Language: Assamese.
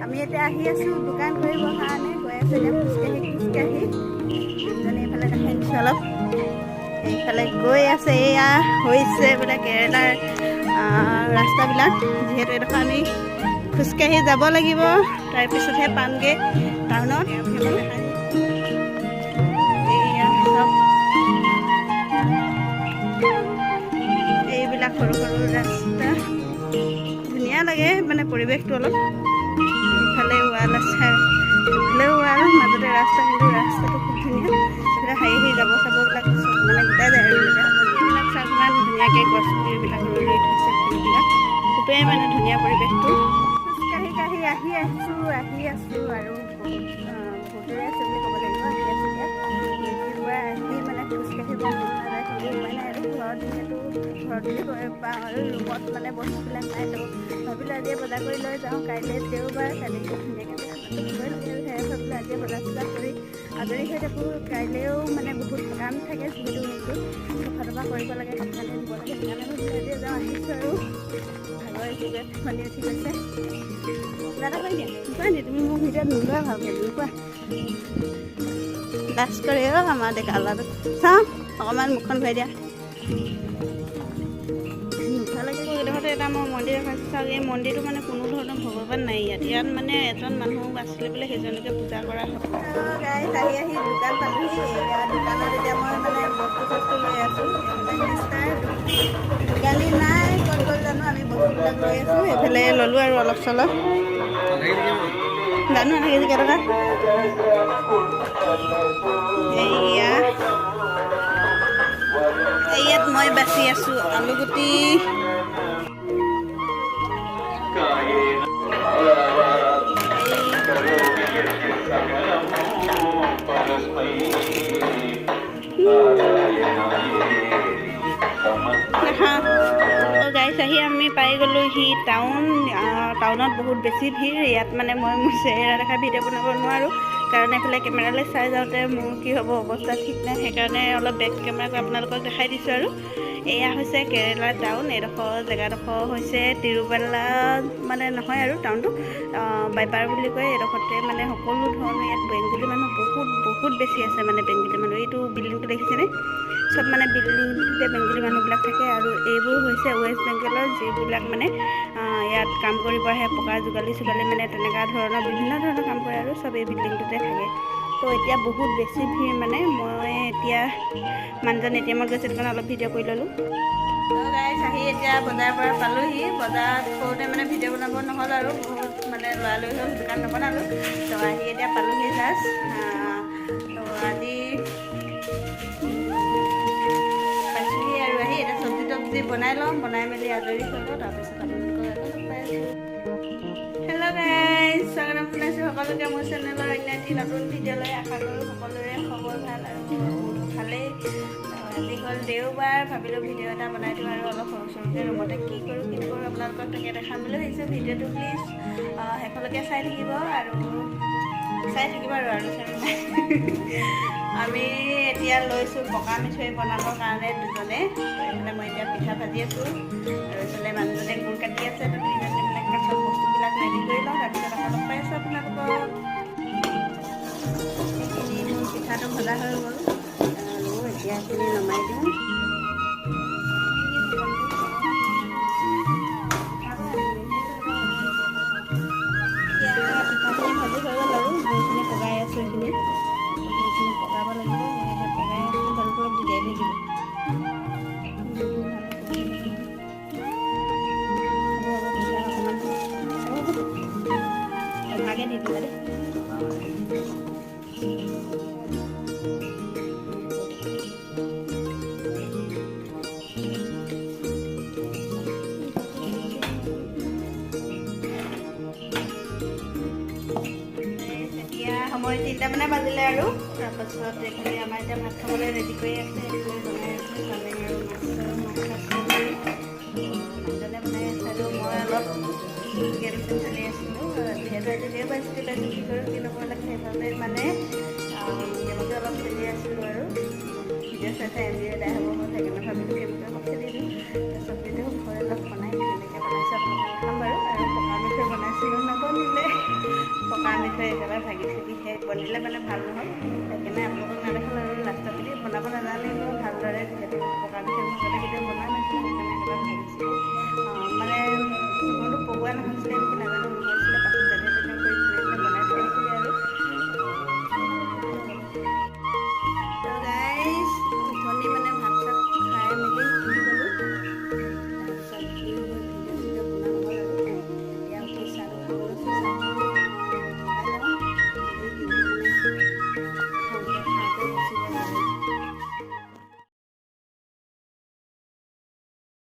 আমি এতিয়া আহি আছোঁ দোকান কৰিবৰ কাৰণে, গৈ আছোঁ এতিয়া খোজকাঢ়ি খোজকাঢ়ি। মানুহজনে এইফালে দেখাই দিছোঁ অলপ, এইফালে গৈ আছে। এয়া হৈছে বোলে কেৰেলাৰ ৰাস্তাবিলাক, যিহেতু এডোখৰ আমি খোজকাঢ়ি যাব লাগিব, তাৰপিছতহে পামগৈ টাউনত। এইয়া চব এইবিলাক সৰু সৰু ৰাস্তা, ধুনীয়া লাগে মানে পৰিৱেশটো অলপ। ইফালে ৱাল আছে, ইফালেও ৱাল, মাজতে ৰাস্তা, কিন্তু ৰাস্তাটো খুব ধুনীয়া। এইফালে হাঁহি হাঁহি যাব চাববিলাক চব মানে গোটাই যায় আৰু এইবিলাক চাওক ইমান ধুনীয়াকৈ গছ পুলিবিলাক ৰুই ৰুই থৈছে, ফুলবিলাক খুবেই মানে ধুনীয়া পৰিৱেশটো। খোজকাঢ়ি কাঢ়ি আহি আছোঁ, আহি আছোঁ আৰু বহুত বহুত দূৰে আছে বুলি ক'ব লাগিব। আহি আছোঁ এতিয়া ডিউটিৰ পৰা আহি মানে খোজকাঢ়িব মন নাযায়, কিন্তু উপায় নাই আৰু ঘৰত যিহেতু ঘৰত বুলি কৈ পাওঁ আৰু ৰুমত মানে বস্তুবিলাক নাই, তো ভাবিলোঁ আজিয়ে বজাৰ কৰি লৈ যাওঁ। কাইলৈ দেওবাৰ, কালি ধুনীয়াকৈ খানাটো খাবই লাগে আৰু সেয়াই ভাবিলোঁ আজিয়ে বজাৰ চজাৰ কৰি আজৰি হৈ থাকোঁ। কাইলৈও মানে বহুত কাম থাকে, যিহেতু ৰুমটো চফা তফা কৰিব লাগে, কাপোৰ কানি ধুব লাগে, সেইকাৰণে ভাবিলোঁ আজিয়ে যাওঁ। আহিছোঁ আৰু ভাগৰ যোগে ফেফনি উঠি গৈছে। কিবা এটা কৈ দিয়া, কোৱা নি তুমি মোক ভিডিঅ'ত নোলোৱা ভালকৈ, তুমি কোৱা। লাজ কৰে অ' আমাৰ ডেকা ল'ৰাটো। চাওঁ অকণমান মুখখন ঘূৰাই দিয়া। এইডোখৰতে এটা মই মন্দিৰ এখন চাওক। এই মন্দিৰটো মানে কোনো ধৰণৰ ভগৱান নাই ইয়াত, ইয়াত মানে এজন মানুহ আছিলে বোলে, সেইজনকে পূজা কৰা হয়। গাইজ আহি আহি দোকান পালোহি। এয়া দোকানত এতিয়া মই মানে বস্তু চস্তু লৈ আছোঁ। মিষ্টাৰ দোকানী নাই, ক'ত গ'ল জানো। আমি বস্তুবিলাক লৈ আছোঁ, এইফালে ল'লোঁ আৰু অলপ চলপ। জানো আধা কেজি কেইটকা। এইয়া ইয়াত মই বাচি আছোঁ আলুগুটি। গাইছ আহি আমি পাই গ'লোহি টাউন। টাউনত বহুত বেছি ভিৰ। ইয়াত মানে মই মোৰ চেহেৰা দেখা ভিডিঅ' বনাব নোৱাৰোঁ, কাৰণ এইফালে কেমেৰালৈ চাই যাওঁতে মোৰ কি হ'ব অৱস্থা ঠিক নাই, সেইকাৰণে অলপ বেক কেমেৰা কৰি আপোনালোকক দেখাই দিছোঁ আৰু। এয়া হৈছে কেৰেলা টাউন। এইডোখৰ জেগাডোখৰ হৈছে তিৰুবালা মানে নহয় আৰু টাউনটো বাইপাৰ বুলি কয়। এইডোখৰতে মানে সকলো ধৰণৰ ইয়াত বেংগলী মানুহ বহুত বহুত বেছি আছে, মানে বেংগলী মানুহ। এইটো বিল্ডিংটো দেখিছেনে? চব মানে বিল্ডিংটোতে বেংগলী মানুহবিলাক থাকে। আৰু এইবোৰ হৈছে ৱেষ্ট বেংগলৰ যিবিলাক মানে ইয়াত কাম কৰিব আহে, পকা যোগালী চোগালী মানে তেনেকুৱা ধৰণৰ বিভিন্ন ধৰণৰ কাম কৰে আৰু চব এই বিল্ডিংটোতে থাকে। তো এতিয়া বহুত বেছি ভিৰ, মানে মই এতিয়া মানুহজন এ টি এমত গৈছে, সেইটো কাৰণে অলপ ভিডিঅ' কৰি ল'লোঁ। গাইছ আহি এতিয়া বজাৰৰ পৰা পালোহি। বজাৰত কৰোঁতে মানে ভিডিঅ' বনাব নহ'ল আৰু বহুত মানে লৰালৰি হ'ল, সেইটো কাৰণে নবনালোঁ। তো আহি এতিয়া পালোহি জাষ্ট। তো আজি পাইছোঁহি আৰু আহি এতিয়া চব্জি তব্জি বনাই লওঁ, বনাই মেলি আজৰি হৈ লওঁ, তাৰপিছত আপোনালোকক আকৌ লগ পাই আছোঁ। হেল্ল' গাইজ, স্বাগতম জনাইছোঁ সকলোকে মোৰ চেনেলৰ অন্য এটি নতুন ভিডিঅ'লৈ। আশা কৰোঁ সকলোৰে খবৰ ভাল আৰু মোৰো ভালেই। আজি হ'ল দেওবাৰ, ভাবিলোঁ ভিডিঅ' এটা বনাই দিওঁ আৰু অলপ সৰু সৰুকৈ ৰুমতে কি কৰোঁ কি নকৰোঁ আপোনালোকক তাকে দেখাম বুলি ভাবিছোঁ। ভিডিঅ'টো প্লিজ শেষলৈকে চাই থাকিব আৰু চাই থাকিব আৰু আৰু চাই আমি এতিয়া লৈছোঁ পকা মিঠৈ বনাবৰ কাৰণে দুজনে। এইফালে মই এতিয়া পিঠা ভাজি আছোঁ আৰু এইফালে মানুহজনে গুৰ কাটি আছে। তো দুইজনে মানে চব বস্তুবিলাক ৰেডি কৰি লওঁ, তাৰপিছত আকৌ লগ পাই আছোঁ আপোনালোকক। এইখিনি মোৰ পিঠাটো ভজা হৈ গ'ল আৰু এতিয়া এইখিনি নমাই দিওঁ। এতিয়া পিঠাখিনি ভাজি হৈ গ'ল আৰু গুৰখিনি পগাই আছোঁ। এইখিনি গুৰখিনি পগাব লাগিব, সেয়েহে পগাই আছোঁ। জালুক অলপ দি দিয়াই থাকিব। হ'ব পিঠা অকণমান এভাগে দি দিবা দেই। এতিয়া সময় 3টামানে বাজিলে আৰু তাৰপাছত এইফালে আমাৰ এতিয়া ভাত খাবলৈ ৰেডি কৰি আছে। এইফালে বনাই আছে পালেং আৰু মাছ আৰু মানুহজনে বনাই আছে আৰু মই অলপ গেম চেম খেলি আছিলোঁ। যিহেতু আজি দেওবাৰ ছুটি পাইছোঁ, কি কৰোঁ কি নকৰোঁ লাগে, সেইবাবে মানে গেমকে অলপ খেলি আছিলোঁ আৰু ভিডিঅ' চাই চাই এম বি এদাই হ'ব হ'ল, সেইকাৰণে ভাবিলোঁ গেমকে অলপ খেলি দিওঁ। চব্জিটো ঘৰত অলপ বনাই কেনেকৈ বনাইছোঁ আপোনালোকক দেখাম বাৰু। আৰু পকা মিঠৈ মিঠৈ বনাইছিলোঁ, নবনিলে। পকা মিঠৈ একেবাৰে ভাগি চাগি শেষ। বনিলে মানে ভাল নহ'ল, সেইকাৰণে আপোনালোকক নেদেখালোঁ। আৰু লাষ্টৰ পিনি বনাব নাজানিলোঁ ভালদৰে, যিহেতু পকা মিঠৈ মই আগতে কেতিয়াও বনোৱা